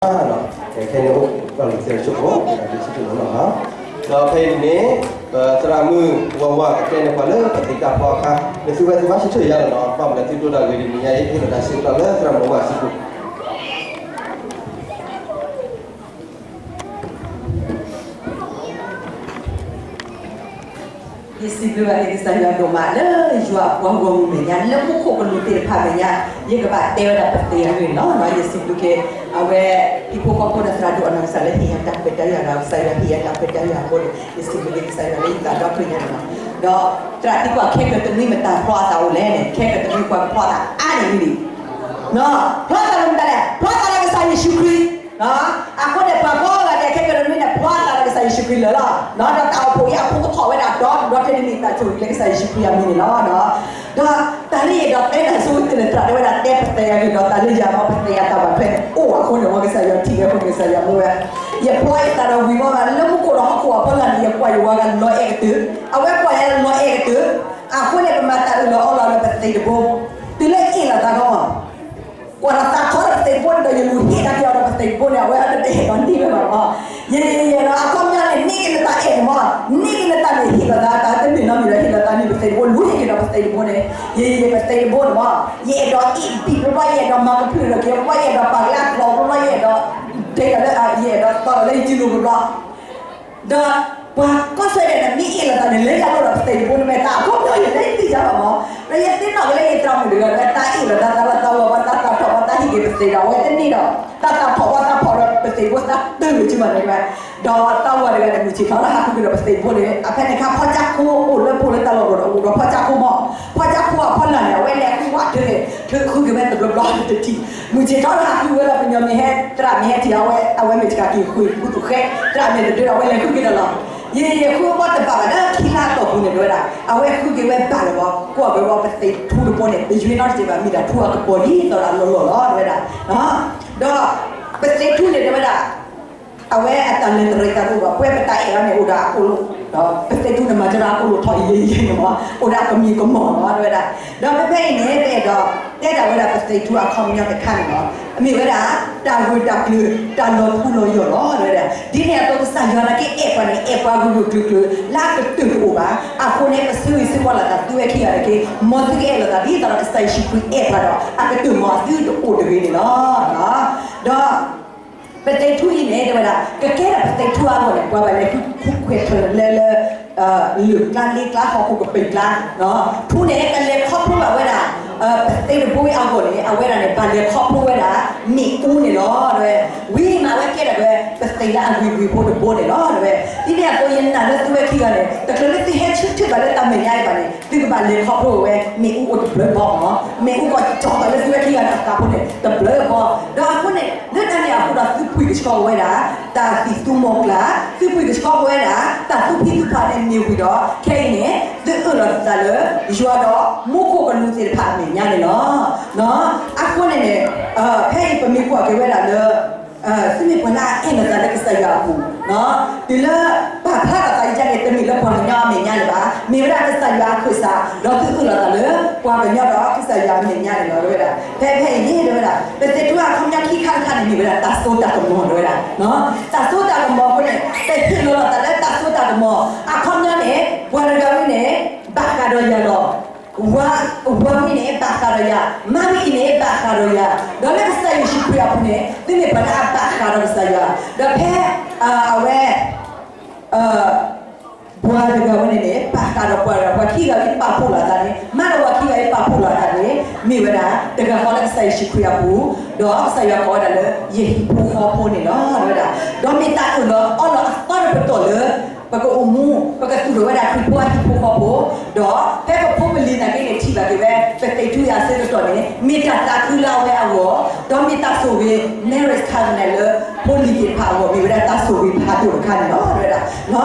ခဲန့ၣ်အိၣ်ကီၢ်လံၤသၢဆိဖိ ဒီးဒုးဆံးဖိလီၤနီၤ. ဒီးဖဲအံၤန့ၣ် ပသရၣ်မုၣ်ဝါဝါကတဲန့ၢ်ပှၤလၢပသံတၢ်ဖီအခါ နသုဝဲသုဘၣ်ဆၢထၢၣ်ယၤလီၤနီၤ. ဘၣ်မနုၤသုဒိၣ်ဒၣ်ဂ့ၤဒ်န့ၣ်ညါအံၤ ဟ့ၣ်လီၤတၢ်ဆၢကတီၢ်လၢသရၣ်မုၣ်ဝါဝါစုပူၤ ယစံးဘျုးဘၣ်က့ၤကစၢ်ယွၤဒိၣ်မးလၢယွၤအပှၤဂီၢ်မုၢ်မဲာ်ညါ လၢမူခိၣ်ကလူးသ့ၣ်တဖၣ်မဲာ်ညါ ယကဘၣ်တဲဝဲဒၣ်ပသ့ၣ်အဂ့ၢ်န့ၣ်လီၤ. ယစံးဘျုးက့ၤ အဝဲ ဟံၣ်ဖိဃီဖိဒီးသရၣ်ဒိၣ်အနီၢ်ကစၢ်လၢဟ့ၣ်ယၤတၢ်ခွဲးတၢ်ယာ်ဒီး ကစၢ်ယွၤဟ့ၣ်ယၤတၢ်ခွဲးတၢ်ယာ်အဃိန့ၣ် ယစံးဘျုးက့ၤကစၢ်ယွၤလၢယသးဒီဖျၢၣ်ညါန့ၣ်လီၤ. ဒီးသရၣ်သံကွၢ်ခဲကတနွံမတၤဖျီအသးအိၣ်လဲၣ်န့ၣ် ခဲကတနွံပှၤကဖျီအသးအါန့ၢ်ဝံၤလံ ဖျီသးလၢမတၤလဲၣ် ဖျီသးလၢကစၢ်ယ့ၣ်ၡူးခရံာ် အဃိန့ၣ် ပှၤကိးဂၤဒဲးခဲကတနွံန့ၣ် ဖျီသးလၢကစၢ်ယ့ၣ်ၡူးခရံာ်လၢာ်လီၤ. ဒီးတၢ်အိၣ်ဖှိၣ်အံၤအဖိကထီၣ်ဝဲဒၣ်ဒီး ဒီးတနံၤတၢ်ဆိၣ်ဂ့ၤလၢကစၢ်ယ့ၣ်ၡူးခရံာ်အမံၤန့ၣ်လီၤ. ဒီးတၢ်လၢယအဲၣ်ဒိးတဲတၢ်ဆိၣ်ဂ့ၤတဖၣ်န့ၣ် သရၣ်တဲဝဲဒၣ်တဲပသဲးအဂ့ၢ်ဒီး တၢ်လၢယၤမ့ၢ်ပသဲးအတၢ်ဘၣ်ထွဲန့ၣ် အိၣ်အဃိန့ၣ် မ်ကစၢ်ယွၤထံၣ်ဝဲအဃိန့ၣ် ကစၢ်ယွၤမ့ၢ်ဝဲ ယဖျီယသးဒီးဝံၤမီၢ်ဂၤ လၢမူခိၣ်ဒီးဟီၣ်ခိၣ်အဖီလာ်န့ၣ် ယကွၢ်ယဝၤဂၤလီၤအဲၣ်ကတၢၢ် အဝဲကွၢ်ယၤလီၤအဲၣ်ကတၢၢ် အဃိန့ၣ် ပမၤတၢ်အၢၣ်လီၤအီလီၤလၢပသံးတဘိ တုၤလၢအ့ၣ်လိာ်သးခီမီၢ် ကွၢ်ဒီးသးထီၣ်ဒီးပသံးတဘိန့ၣ်ဒီး ယလူၤဟ့ၣ်တၢ်က့ၤအီၤဒီးပသံးတဘိန့ၣ် အဝဲအတအဲၣ်ဒိးန့ၢ်ဝဲဘၣ်မီၢ်. ယဲယဲဒီးအခီပညီန့ၣ် န့ၢ်က့ၤနတၢ်အဲၣ်န့ၣ်မီၢ်, န့ၢ်က့ၤနတၢ်န့ၣ်ဟ့ၣ်လိာ်သး တၢ်တမ့ၢ်နီတမံၤဒီးဟ့ၣ်လိာ်သးန့ၣ် ပသံးတဘိ လူၤဟ့ၣ်က့ၤဒီးပသံးတဘိန့ၣ်, ယဲယဲပသံးတဘိန့ၣ်မီၢ်, ယအဲၣ်ဒိးအ့ၣ်ဘံၣ်ဘျီဘျီ ယအဲၣ်ဒိးမၤကဖျၢၣ်ဒီးက့ၤဘျီ ယအဲၣ်ဒိးပာ်ကလၢအကျီဘျီဘျီ ယအဲၣ်ဒိး ဒ်သိးလၢ ယအဲၣ်ဒိးတီဒီးလၢယစုလိၤဘျီဘျီ ဒီးပှၤကိးဂၤဒဲးန့ၣ် မ့ၢ်အ့ၣ်လိာ်သးန့ၣ် လၢယၤလိၣ်ဒီးပသံးတဘိန့ၣ် မ့ၢ်တၢ်အခီပညီယဲလၢယသ့ၣ်ညါဘၣ်မီၢ်, ဒီးယသ့ၣ်နီၣ်က့ၤလၢယသရၣ်မုၣ်တဂၤလၢတၢ်အ့ၣ်လိာ်သး တၢ်လၢတၢ်ဝၤဘၣ် တၢ်သးထီၣ်ဘၣ် တၢ်ဟ့ၣ်က့ၤပသံးဒီး အဝဲတန့ၢ်ဒီး တၢ်သးထီၣ်ဘၣ် တၢ်ဖီၣ်ဒီးပသံးတဘိ တၢ်တၢၢ်လၢၤက့ၤမးန့ၣ်ဝဲ, ဒီးတၢ်ဝၤတဂၤန့ၣ် မုၢ်ဆ့ၣ်ထီၣ်လၢဟးဃုက့ၤဒီးပသံးတဘိန့ၣ် အဖဲန့ၣ်အခါ ဖီကၠၢခိၣ်အိၣ်လၢဖိလၢတၢ်လီၢ်ကီၢ်ဒီး အိၣ်ဒီးဖီကၠၢခိၣ်မီၢ်, ဖီကၠၢခိၣ်အဖီလာ်န့ၣ် အဝဲလဲၤဃုဝဲတၢ်န့ၣ် ထုးဃုက့ၤဝဲတဘျီဘျီတထံၣ်, မုၢ်ဆ့ၣ်ထီၣ်လၢဟးဃုဝဲဒီး ပညီမ့ၢ်ဟဲ သရၣ်မ့ၢ်ဟဲထံၣ် အဝဲ အဝဲမ့ၢ်တကးက့ၤဃုာ်ဃုာ်သူၣ်ဃဲ သရၣ်မ့ၢ်တဒၢဒီး အဝဲလဲၤဃုက့ၤဒီးလီၤ. ယဲယဲဃုဝဲဘၣ်တဘၣ်ဘၣ်လၢခံလါအတီၢ်ပူၤန့ၣ် တဲဝဲဒၣ် အဝဲဃုက့ၤဝဲဘၣ်လၢၤဘၣ် ကွၢ်ဝဲဘၣ်ပသံးထူတဘိန့ၣ် ပယွ့နီတစဲးဘၣ် မ့ၢ်ဒၣ်ထူအကပီၤလံ သီဒၣ်လီၤလီၢ်လီၤ တဲဝဲဒၣ်, ဒီး ပသံးထူန့ၣ် တဲဝဲဒၣ် အဝဲအတၢ်လဲၤတရံးသးတအိၣ်ဘၣ် ပဝဲပတၢ်အဲၣ်အီၤန့ၣ် အိၣ်ဒီးအကိၣ်လိၣ်, ဒီးပသံးထူန့ၣ် မၤတၢ်ဒီးအကိၣ်လိၣ်ထီၣ်အံၤယဲယဲန့ၣ်မီၢ် အိၣ်ဒီးကမံၤကမီၤလီၤ တဲဝဲဒၣ်, ဒီးဖဲဖဲအံၤန့ၣ် ပအဲၣ်ဒိး တဲဒၣ်ဝဲဒၣ်ပသံးထူအခီပညီတခါန့ၣ်လီၤ. အမ့ၢ်ဝဲဒၣ် တၢ်ဂၢၢ်တၢ်ကျၢၤ တၢ်လီၤထူလီၤယိာ်လီၤ တဲဝဲဒၣ်. ဒ်န့ၣ်အသိးကစၢ်ယွၤနာ်က့အဲၣ်ပှၤန့ၣ် အဲၣ်ပှၤဂၢၢ်ဂၢၢ်ကျၢၤကျၢၤ လၢအကတၢၢ်တအိၣ်ဘၣ်. အဃိန့ၣ် ပဆၢဂ့ၤဆၢဝါလိာ်သးသုဝဲခံဂၤတက့ၢ်, မ်သုကအဲၣ်လိာ်သးဒ်သိးဒီးကစၢ်ယ့ၣ်ၡူးခရံာ်အဲၣ်ပှၤဒီး အကတၢၢ်မ်အသုတအိၣ်တဂ့ၤန့ၣ်လီၤ. ဒီး ပသံးထူအံၤန့ၣ် တဲဝဲဒၣ် ကကဲထီၣ်ပသံးထူအဂီၢ်န့ၣ် ပှၤဘၣ်လဲၤဃုခွဲးထၢၣ်လၢလၢ လၢၢ်ကျါလ့ကျါဟီၣ်ခိၣ်ကပ့ၤကျါ, ထူန့ၣ် ကလဲၤခီဖျိဘၣ်ဝဲဒၣ် ပသံးတဘိအဂီၢ်န့ၣ် အဝဲဒၣ်န့ၣ် ဘၣ်လဲၤခီဖျိဝဲဒၣ် မ့ၣ်အူန့ၣ်လီၤ. ဝံၤမးဝဲကဲထီၣ်ဝဲ ပသံးလၢအဂ့ၤဂ့ၤဖိတဘိန့ၣ်လီၤ. ဒ်န့ၣ်အသိးယနာ်လၢသုဝဲခံဂၤန့ၣ် တချုးလၢသုဟဲဆၢထၢၣ်ဘၣ်လၢတၢ်မဲာ်ညါအံၤဘၣ်န့ၣ် သုကဘၣ်လဲၤခီဖျိဝဲ မ့ၣ်အူအိၣ်တဘျၢဘီမီၢ်, မ့ၣ်အူကီၢ်ကၠီၣ်ဘၣ်လၢသုဝဲခံဂၤန့ၣ်အသးဖိန့ၣ် တဘျၢဘီ. ဒီးအဃိန့ၣ် လၢတၢ်န့ၣ်အဃိဒီး သုဖှံကဆှီဝဲဒၣ် တၢ်သံၣ်သူမီၢ်ကျၢ်, သုဖှံကဆှီဝဲဒၣ် တၢ်သူၣ်ဖှံသးညီန့ၣ်မ့ၢ်ဝံၤဒီး ခဲအံၤန့ၣ် သုအၢၣ်လီၤသးလၢ ယွၤဒီးမူခိၣ်ကလူးသ့ၣ်တဖၣ်အမဲာ်ညါန့ၣ်လီၤ. အဃိန့ၣ်န့ၣ် ဖဲအံၤပမ့ၢ်ကွၢ်က့ၤဝဲဒၣ်လၢ သုမ့ၢ်ပှၤလၢအအဲၣ်လိာ်သးလၢကစၢ်ယွၤအပူၤ, တုၤလၢပာ်ဖျါထီၣ်သးယဲန့ၣ် တမ့ၢ်လၢပှၤကညီအမဲာ်ညါလၢၤဘၣ်, မ့ၢ်ဝဲဒၣ်ကစၢ်ယွၤအခၢၣ်စး ဒီးသုအၢၣ်လီၤသးလၢ ပှၤကညီဒီးကစၢ်ယွၤအမဲာ်ညါန့ၣ်လီၤ. တဲဝဲဒၣ် ဖဲဖဲအံၤန့ၣ် တဲဝဲဒၣ် ပသံးထူအခီပညီခံခါတခါန့ၣ် မ့ၢ်ဝဲဒၣ်တၢ်စိတၢ်ကမီၤ တဲဝဲဒၣ်, တၢ်စိတၢ်ကမီၤအဃိန့ၣ် ပဟ့ၣ်လီၤသးလၢတၢ်စိတၢ်ကမီၤ အခီပညီန့ၣ် ပှၤတဂၤဝဲန့ၣ် ဘၣ်ဃးဒီးယၤလီၤ. ဝၤဝဲန့ၣ် ဘၣ်ဃးဒီးယၤ, မါဝဲအံၤန့ၣ် ဘၣ်ဃးဒီးယၤ, ဒီးလၢကစၢ်ယ့ၣ်ၡူးခရံာ်အပူၤန့ၣ် သုမ့ၢ်ပှၤလၢအဘၣ်ဃးဒီးကစၢ်ယွၤ, ဒီးဖဲ အဝဲ ပှၤတဂၤဝဲန့ၣ်န့ၣ် ဘၣ်ဃးဒီးပှၤတဂၤ, ပှၤခံဂၤအံၤပာ်ဖှိၣ်လိာ်အသးန့ၣ်, မါဒီးပှၤခံဂၤအံၤပာ်ဖှိၣ်လိာ်အသးန့ၣ် မ့ၢ်ဝဲဒၣ် တဂၤဃီလၢကစၢ်ယ့ၣ်ၡူးခရံာ်အပူၤ, ဒီးကစၢ်ယွၤကိးဝဲဒၣ်လၢ ယဟံၣ်ဖိဃီဖိန့ၣ်လီၤ တဲဝဲဒၣ်. ဒီးမ့ၢ်တၢ်အၢၣ်လီၤအီလီၤအသီတပတီၢ်လၢ ပကအိၣ်မူ ပကသူၣ်ထီၣ်ဝဲဒၣ်ခရံာ်ဖိအဟံၣ်ဖိဃီဖိ, ဒီးဖဲပဖိပလံၤနာ်က့န့ၣ် ထံၣ်ဘၣ်က့ၤဝဲ ပသံးထူအဆၢကတီၢ်န့ᣣ် မ့ၢ်တၢ်သးခုလၢအဝဲအဂီၢ်, ဒီးမ့ၢ်တၢ်ဆိၣ်ဂ့ၤ marriage covenant လၢ ဖိလံၤသ့ၣ်တဖၣ်အဂီၢ် မ့ၢ်ဝဲဒၣ်တၢ်ဆိၣ်ဂ့ၤဖးဒိၣ်တခါန့ၣ်လီၤ တဲဝဲဒၣ်.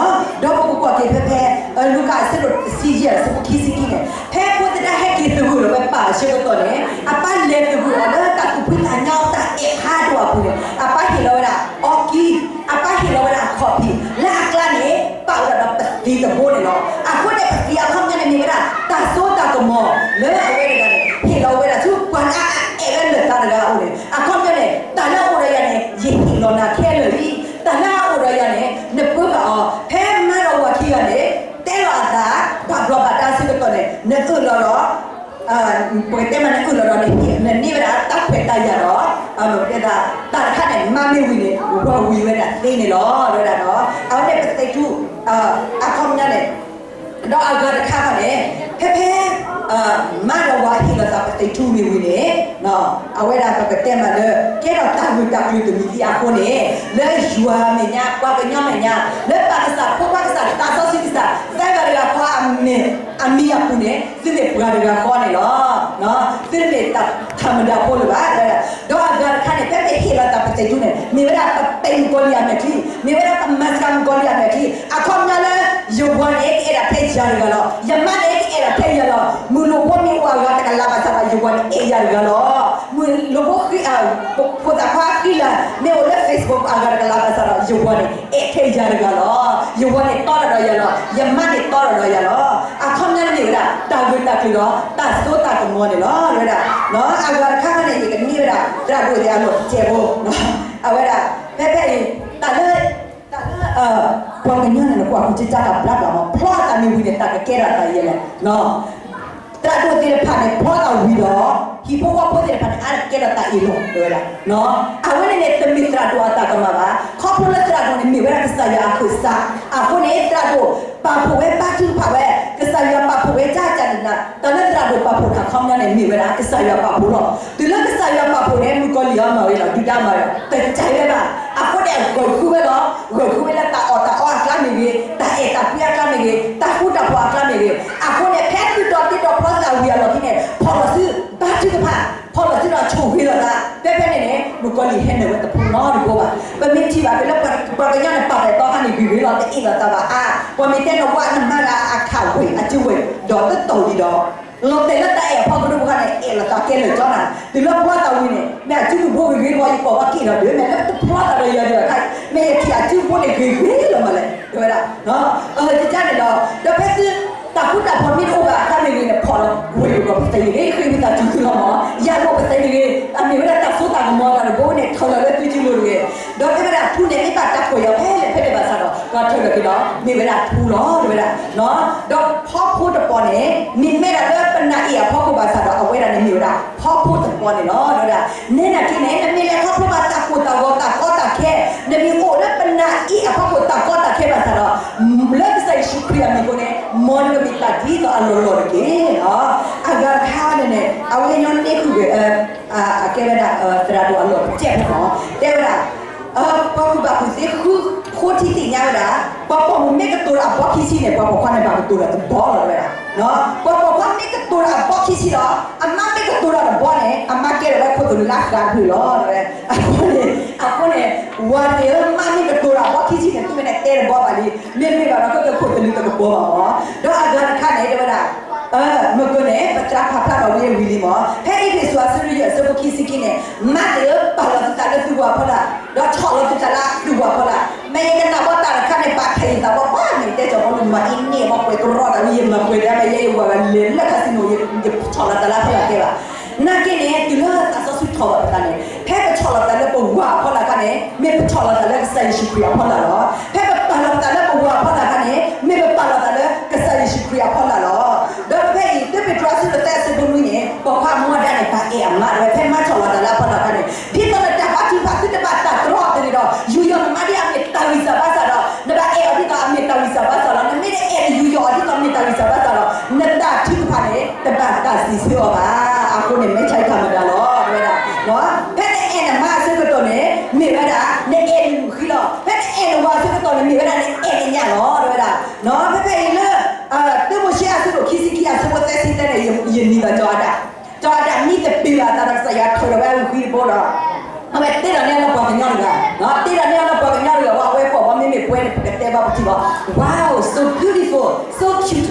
ဒီးပကကွၢ်က့ၤဖဲဖဲ လူၤကၣ်အဆၢဒိၣ်တဆံယဲၢ် အဆၢဖိခံဆံခံန့ၣ် ဖဲဖိသဒါဟဲက့ၤသဂၢၢ်ဒီးဝဲပၢ်အဆၢကတီၢ်န့ၣ် အပၢ်လဲၤသဂၢၢ်အီၤလၢတၢ်သူၣ်ဖှံသးညီတၢ်အဲၣ်ဖးဒိၣ်အပူၤန့ၣ် အပၢ်ဟ့ၣ်လီၤဝဲဒၣ်အီကံ, အပၢ်ဟ့ၣ်လီၤဝဲဒၣ်အခီၣ်ဖံး လၢအကျါန့ၣ် ပာ်ဝဲဒၣ်ဒီးပသံးတဘိန့ၣ်လီၤ. အဃိန့ၣ် ပသံးအခီပညီန့ၣ်မ့ၢ်ဝဲဒၣ် တၢ်စိတၢ်ကမီၤလၢအဝဲတဂၤန့ၣ် ဟ့ၣ်လီၤဝဲဒၣ်ဆူပှၤလၢအအဲၣ်ဝဲလၢာ်သးတဂၤအအိၣ်န့ၣ် အခီပညီန့ၣ် တၢ်လၢအအိၣ်ဒီးယၤန့ၣ် ယဟ့ၣ် နအၢၣ်လီၤဒီး ပကတဲမး နအၢၣ်လီၤဒီး နန့ၢ်ဝဲဒၣ်တၢ်ခွဲးတၢ်ယာ်ဒီး ပတဲသး တၢ်တခါန့ၣ် မ့ၢ်မ့ၢ်ဝံၤန့ၣ် ဝၤဝံၤဝဲဒၣ်သ့န့ၣ်လီၤ တဲဝဲဒၣ်နီၤ. အဝဲန့ၣ်ပသ့ၣ်ထူ အခီပညီန့ၣ် ဒီးအဂၤတခါခီန့ၣ် ဖဲဖဲ မါဒီးဝၤဟ့ၣ်လီၤသးပသ့ၣ်ထူမ့ၢ်ဝံၤန့ၣ် အဝဲဒၣ်ပကတဲမးလၢ ကဲထီၣ်တၢ်ဂ့ၢ်တၢ်ကျိၤတမံၤသ့ၣ်အဃိန့ၣ် လၢယွၤမဲာ်ညါ ပှၤကညီမဲာ်ညါ လၢပၢ်ကစၢ် ဖိခွါကစၢ် သးစီဆှံကစၢ် သၢဂၤတဂၤဃီအမဲာ် အမံၤအပူၤန့ၣ် သုမ့ၢ်ပှၤတဂၤဃီန့ၣ်လီၤ. သုတမ့ၢ်တၢ်ထးမတၤဖိလၢၤဘၣ်. ဒီးအဂၤတခါန့ၣ် ဖဲပဟ့ၣ်လီၤသးပသ့ၣ်ထူန့ၣ် မ့ၢ်ဝဲဒၣ်ပပဲာ်မုၣ်ကီၤလံၢ်အမဲာ်ချံ, မ့ၢ်ဝဲဒၣ်ပမၤစှၤမုၣ်ကီၤလံၢ်အမဲာ်ချံ, အခီပညီလၢ ယဝၤန့ၣ်ကအဲၣ်ဒၣ်ထဲယၤတဂၤလီၤ. ယမါန့ၣ်ကအဲၣ်ဒၣ်ထဲယၤလီၤ. မုၢ်လိၣ်ဘိမ့ၢ်အိၣ်အဂၤတကလးဘၣ်ဆၣ်ဒီး ယဝၤန့ၣ်အဲၣ်ယၤတဂၤလီၤ. မုၢ်လိၣ်ဘိ ဖိသၣ်ခွါဃံလၤ မ့ၢ်အိၣ်လၢ Facebook အဂၤတကလးဘၣ်ဆၣ်ဒီး ယဝၤန့ၣ်အဲၣ်ထဲယၤတဂၤလီၤ. ယဝၤန့ၣ်တီဒီးယၤလီၤ. ယမါန့ၣ်တီဒီးယၤလီၤ. အခီပညီန့ၣ်မ့ၢ်ဝဲဒၣ် တၢ်ဂ့ၢ်တၢ်ကျိၤဒီး တၢ်စိတၢ်ကမီၤန့ၣ်လီၤ ဝဲဒၣ်. အဂၤတခါခါန့ၣ် ယကန့ၢ်ဝဲဒၣ် သရၣ်ဒိၣ်သ့ၣ်အလီၢ်တစဲးဖိ အဝဲဒၣ် ဖဲဖဲအံၤ တၢ်လၢ တၢ်လၢ ပှၤကညီန့ၣ် နကွၢ်ဃုာ်ကကၢ်တၢ်ဘျါဘျါမး ဖျီအသးမ့ၢ်ဝံၤန့ၣ် တၢ်ကကဲထီၣ်တၢ်အံၤလဲၣ်. သရၣ်ဒိၣ်သ့ၣ်တဖၣ်န့ၣ် ဖျီအသးဝံၤဒီး ဟံၣ်ဖိဃီဖိသ့ၣ်တဖၣ်န့ၣ် အါတကဲထီၣ်တၢ်အံၤလီၤ တဲဝဲဒၣ်. အဝဲန့ၣ်န့ၣ် တမ့ၢ်သရၣ်ဒိၣ်အတၢ်ကမၣ်ဘၣ်. ခီဖျိလၢသရၣ်ဒိၣ်န့ၣ် မ့ၢ်ဝဲဒၣ်ကစၢ်ယွၤအခိၣ်စး အဃိန့ၣ် သရၣ်ဒိၣ်ပာ်ဖှိၣ်ဝဲ ဘါထုကဖၣ်ဝဲ ကစၢ်ယွၤပာ်ဖှိၣ်ဝဲဒ်ကန့ၣ် တၢ်လၢသရၣ်ဒိၣ်ပာ်ဖှိၣ်တၢ်ခီပညီန့ၣ် မ့ၢ်ဝဲဒၣ် ကစၢ်ယွၤပာ်ဖှိၣ်လီၤ. တုၤလၢကစၢ်ယွၤပာ်ဖှိၣ်န့ၣ် မုၣ်ကီၤလံၢ်အီၤမၤဝဲလီၤ ဒုၣ်ဒါမၤဝဲလီၤ တကးဝဲဘၣ်. အဃိန့ၣ် ဂၢၢ်ဃုဝဲလီၤ. ဂၢၢ်ဃုဝဲလၢတၢ်အီၣ်တၢ်အီအကျါမ့ၢ်ဂ့ၤ, တၢ်အဲၣ်တၢ်ကွံအကျါမ့ၢ်ဂ့ၤ, တၢ်ဃူတၢ်ဖိးအကျါမ့ၢ်ဂ့ၤ, အဃိန့ၣ် ဖဲသုဒိးတ့ဒိးဖျီသးဝံၤအလီၢ်ခံန့ၣ် ဖီၣ်လီၤသု ဘါထုကဖၣ်, ဖီၣ်လီၤသုဒီးဆိၣ်ဂ့ၤလိာ်သး. ဖဲဖဲန့ၣ်န့ၣ် မုၣ်ကီၤလံၢ်ဟဲနုာ်ဝဲတဖုနီတဘိဘၣ်. ပမ့ၢ်ထံၣ်ဘၣ်ဖဲလၢပှၤကညီန့ၣ် ပာ်တၢ်အဲၣ်တီခါန့ၣ် ဂ့ၤဂ့ၤလီၤ တအ့ၣ်လိာ်သးဘၣ်အါ. ပှၤမ့ၢ်တဲနဝၤနမါဂၤအခးဝဲ အစုဝဲ ဒီးတတီၢ်လံဒီး လီၤတဲာ်လၢတၢ်အဲၣ်အဖီခိၣ်တဘိခါန့ၣ် အဲၣ်လိာ်သးကဲလၢာ်ကၠီနၤ. တုၤလၢဖျီသးဝံၤန့ၣ် မ့ၢ်အစုမုၢ်ဖိဂ့ၤဂ့ၤဘၣ် ယကိးဘၣ်က့ၤဒီးဒုး မ့ၢ်လၢတဖျီသးဒီးယၤဒုးအခါ မ့ၢ်ယထံၣ်အစုဖိန့ၣ်ဂ့ၤဂ့ၤလီၤမးလဲၣ် တဲဝဲဒၣ်. ကကန့ၣ်ဒီး ဒီးဖဲသု တၢ်ဃူတၢ်ဖိးမ့ၢ်တအိၣ်ဘၣ်အခါမ့ၢ်ဂ့ၤန့ၣ် ဖီၣ်လီၤဝဲဒီးပသ့ၣ်ဂ့ၤ ဃ့ဝံသးစူၤသုလီၤမး ယၤလိာ်ပသ့ၣ်ဂ့ၤ အမ့ၢ်ဝဲဒၣ်တၢ်စိတၢ်ကမီၤတၢ်တဘိန့ၣ် ထီၣ်လီၤလၢသုစုလိၤတဂ့ၤ. ဒီးတဲဝဲဒၣ်ထူန့ၣ် မ့ၢ်ဘၣ်တၢ်ကွဲးယၤဖဲလဲၣ်ဖဲလဲၣ်ဘၣ်ဆၣ်ဒီး ပှၤထၢဒီးက့ၤဒီး မ့ၢ်ဝဲဒၣ်ထူလီၤ တဲဝဲဒၣ်. ဒီးဖီဖိတပီၤန့ၣ် မ့ၢ်မဲဒၣ်လၢပနၢ်အ့ၣ်အဖီခိၣ်ဘၣ်ဆၣ်ဒီး အဝဲဒၣ်န့ၣ်မ့ၢ်ဝဲဒၣ် ဖီဖိတပီၤန့ၣ်လီၤ တဲဝဲဒၣ်. နဲဒၣ်က့န့ၣ် နမ့ၢ်လဲၤခီဖျိဘၣ်တၢ်ကိၢ်တၢ်ဂီၤတၢ်ကီတၢ်ခဲ နမ့ၢ်အိၣ်လၢပနၢ်အ့ၣ်အဖီခိၣ်တၢ်ကီတၢ်ခဲဘၣ်ဆၣ်ဒီး လၢကစၢ်ယ့ၣ်ၡူးခရံာ်အမံၤအဃိန့ၣ် မ်နကမ့ၢ်တၢ်ဒ်သိးအလီၢ်လီၢ်တက့ၢ်. အဂၤတခါန့ၣ်န့ၣ် အဝဲညီန့ၢ်ဃုာ်ဂ့ၤ အကဲဝဲဒၣ် သရၣ်ဒိၣ်အလီၢ်တစဲးဖိမး တဲဝဲဒၣ် ပှၤကူၣ်ဘၣ်ကူၣ်သ့ဃုဃိထံသ့ၣ်ညါဝဲဒၣ် ပှၤပိာ်မုၣ်မ့ၢ်ကတိၤတၢ်အဘီခံဆံန့ၣ် ပှၤပိာ်ခွါန့ၣ်ဘၣ်ကတိၤတၢ်တဘီလီၤ တဲဝဲဒၣ်. ပှၤပိာ်ခွါမ့ၢ်ကတိၤတၢ်အဘီခံဆံဒီး အမါမ့ၢ်ကတိၤတၢ်တဘီန့ၣ် အမါကဲထီၣ်ဝဲခိၣ်သလုးလၢဃးတဖျၢၣ်လီၤ တဲဝဲ. အဃိန့ၣ် အဃိန့ၣ် ဝၤသ့ၣ်ဧၢ မါမ့ၢ်ကတိၤတၢ်အဘီခံဆံန့ၣ် သုဝဲန့ၣ်တဲတဘီဘၣ်လံ မ့မ့ၢ်ဘၣ်ဒီး ကခိၣ်သလုးတကဘီဘၣ်မး. ဒီးအဂၤတခါန့ၣ် တဲဝဲဒၣ် မုၢ်ကၢန့ၣ် ပသရၣ်ဖးဖျါထီၣ်ဝဲဝံၤလံမး ဖဲအ့းဖ့းစူးအဆၢဒိၣ်ယဲၢ်အဆၢဖိခံဆံခံန့ၣ် မါသ့ၣ်ဧၢ ပာ်လီၤသုသးလၢသုဝၤအဖီလာ် ဒီးဆီၣ်လီၤသုသးလၢသုဝၤအဖီလာ်. မ့ၢ်ယကနၣ်ဘၣ်တၢ်တခါန့ၣ် ဘၣ်ခဲအံၤသးဘၣ်ပှၤန့ၣ် တဲစီၤပီလူးမၤအံၤန့ၣ် ဘၣ်ကွဲးကရီတၢ်ဝံၤ ယမၤကွဲးတၢ်မ့ၢ်ယဲယဝၤဂၤလဲၤလၢ casino ယဆီၣ်လီၤသးလၢအဖီလာ်ကဲဘၣ်. နာ်က့န့ၣ် တုၤလၢသးစီဆှံထီၣ်ဘၣ်ပသးန့ၣ် ဖဲပဆီၣ်လီၤသးလၢပဝၤအဖီလာ်အခါန့ၣ် မ့ၢ်ပဆီၣ်လီၤသးလၢကစၢ်ယ့ၣ်ၡူးခရံာ်အဖီလာ်လီၤ. ဖဲပပာ်လီၤပသးလၢပဝၤအဖီလာ်အခါန့ၣ် မ့ၢ်ပပာ်လီၤသးလၢကစၢ်ယ့ၣ်ၡူးခရံာ်အဖီလာ်လီၤ. ဒီးဖဲအံၤ တၢ်ပ့းတရူးအဆၢဒိၣ်သၢအဆၢဖိနွံန့ၣ် ပိာ်ခွါမူဒါန့ၣ် ပာ်အဲၣ်အမါ ဒီးဖဲမါဆီၣ်လီၤသးလၢအဖီလာ်အခါန့ၣ် ဒ်သိးနတၢ်ဘါထုကဖၣ်သုတဘၣ်တၢ်တြီအီၤတဂ့ၤဒီး ယူးယီၣ်နမါဒ်အမ့ၢ်တၢ်ဂံၢ်စၢ်ဘါစၢ်ဒီး နဘၣ်အဲၣ်အီၤဒ်သိးအမ့ၢ်တၢ်ဂံၢ်စၢ်ဘါစၢ်လီၤ. နမ့ၢ်တအဲၣ်နယူးယီၣ်အီၤဒ်သိးအမ့ၢ်တၢ်ဂံၢ်စၢ်ဘါစၢ်ဒီး နတၢ်ထုကဖၣ်န့ၣ် တဘၣ်တၢ်စံးဆၢအီၤဘၣ်. အဃိန့ၣ် မဲာ်ဆါတၢ်မတၤလီၤ တဲဝဲဒၣ်. ဖဲနအဲၣ်နမါအဆၢကတီၢ်န့ၣ် မ့ၢ်ဝဲဒၣ် နအဲၣ်နလုၢ်ဃံလီၤ. ဖဲနအဲၣ်နဝၤအဆၢကတီၢ်န့ၣ် မ့ၢ်ဝဲဒၣ် နအဲၣ်နညၣ်လီၤ တဲဝဲဒၣ်. ဖဲဖဲအံၤလၢ တၢမိၤၡ့အဆၢဒိၣ်ခံဆံခံအဆၢဖိသၢဆံသၢန့ၣ် ယနံၤဘၣ်ကၠီၤအၤဒၣ်, ကၠီၤအၤဒၣ်မံသပ့ၤဘၣ်အသးဒီးကစၢ်ယွၤထုးထီၣ်ဝဲအဂုၢ်ဃံတဘိဒီး အဝဲတ့ဒီးန့ၢ်အီၤလၢပှၤကညီတဂၤ, တ့ဒီးန့ၢ်အီၤလၢပှၤကညီတဂၤ ဝဲအဝဲကိးဝဲမ့မ့ၢ်ပှဲၤန့ၣ် ပကတဲဘၣ်ပထံၣ်ဘၣ်, wow, so beautiful, so cute,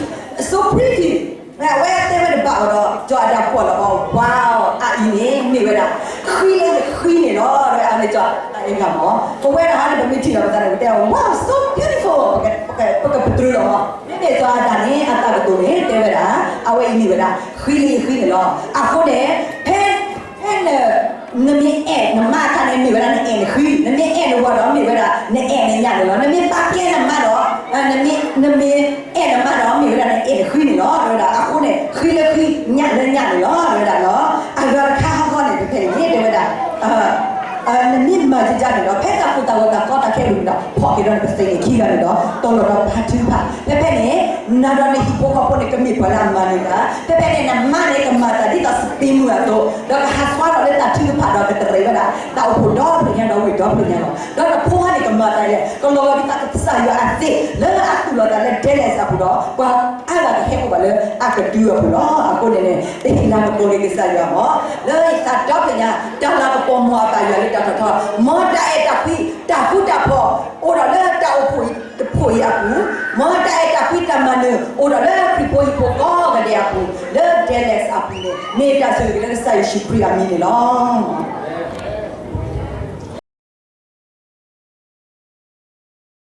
so pretty. အဝဲတဲဝဲတဘၣ်အီၤဒီး ကၠီၤအၤဒၣ်ကွၢ်လီၤအီၤ, wow, အအံၤန့ၣ်မ့ၢ်ဝဲဒၣ် ဃံလၢယဃံန့ၣ်လီၤ. အဝဲကၠီၤအၤဒၣ်ဂၤမး, ပဝဲဒၣ်ဟီန့ၣ် ပမ့ၢ်ထံၣ်လီၤပသးန့ၣ် ပတဲအီၤ wow, so beautiful, ပကပတြၢၤလီၤမး. မ့မ့ၢ်ကၠီၤအၤဒၣ်န့ၣ် အတၢ်ကတိၤန့ၣ် တဲဝဲဒၣ် အဝဲအံၤမ့ၢ်ဝဲဒၣ် ဃံလၢယဃံန့ၣ်လီၤ. အဃိန့ၣ် ဖဲ ဖဲ နမ့ၢ်အဲၣ်နမါအခါန့ၣ် မ့ၢ်ဝဲဒၣ်နအဲၣ်နဃံ, နမ့ၢ်အဲၣ်နဝၤဒီး မ့ၢ်ဝဲဒၣ်နအဲၣ်နညၣ်န့ၣ်လီၤ. နမ့ၢ်ပာ်ကဲနမါဒီး နမ့ၢ်အဲၣ်နမါဒီး မ့ၢ်ဝဲဒၣ်နအဲၣ်နဃံန့ၣ်လီၤ တဲဝဲဒၣ်. အဃိန့ၣ် ဃံလၢဃံ, ညၣ်လၢညၣ်န့ၣ်လီၤ. တဲဝဲဒၣ်လီၤ. အဂၤတခါဟီၣ်ခီန့ၣ် ဖဲဖဲအံၤန့ၣ် တဲဝဲဒၣ် နမ့ၢ်မၤယၤန့ၣ်ဒီး ဖဲတၢ်ကိၢ်တၢ်ဂီၤတၢ်ကီတၢ်ခဲအပူၤန့ၣ်ဒီး ဖီၣ်က့ၤဒီးနပသ့ၣ်န့ၣ်ခံဂၤန့ၣ်ဒီး တီၤလီၤဒီးဖါထုကဖၣ်. ဖဲဖဲန့ၣ် နၤဒီးနဟံၣ်ဖိဃီဖိန့ၣ် ကမ့ၢ်ပှၤလၢအမၤန့ၢ်နၤ, ဖဲဖဲန့ၣ် နမါန့ၣ် ကမၤတၢ်ဒ်သိးစပံးမုၢ်အသိး ဒီးကဟးဆှါထီၣ်လၢတၢ်ထုကဖၣ်ဒီးကတရံးဝဲဒၣ် တၢ်အိၣ်ဖှိၣ်ဒီဖျၢၣ်ညါဒီးဝ့ၢ်ဒီဖျၢၣ်ညါလီၤ. ဒီးနဖိဟါန့ၣ် ကမၤတၢ်ဒ်လဲၣ်, ကလီၤဂာ်ဒ်သိးကစၢ်ယွၤအသ့ၣ် လၢအသူၣ်လီၤသးလၢ Dallas အပူၤဒီး ပှၤအါဂၤကဟဲအိၣ်ဘၣ်လၢအကဒုအပူၤလီၤ. အဃိန့ၣ်န့ၣ် ပဟ့ၣ်လၤကပီၤက့ၤကစၢ်ယွၤမး, လၢယသးဒီဖျၢၣ်ညါ တၢ်လၤကပီၤမ့ၢ်အဘၣ်ယွၤလၢတၢ်ထီၣ်ထီ, မ်တၢ်အဲၣ်တၢ်ကွံ တၢ်ဃူတၢ်ဖိး အိၣ်ဒီးလၢတၢ်အိၣ်ဖှိၣ်တဖှိၣ်အံၤအပူၤ, မ်တၢ်အဲၣ်တၢ်ကွံတၢ်မၤနၢၤ အိၣ်ဒီးလၢခရံာ်ဖိဟံၣ်ဖိကိးဂၤဒဲးအပူၤ လၢ Dallas အပူၤန့ၣ် မ့ၢ်တၢ်ဆိၣ်ဂ့ၤလၢကစၢ်ယ့ၣ်ၡူးခရံာ်အမံၤန့ၣ်လီၤ.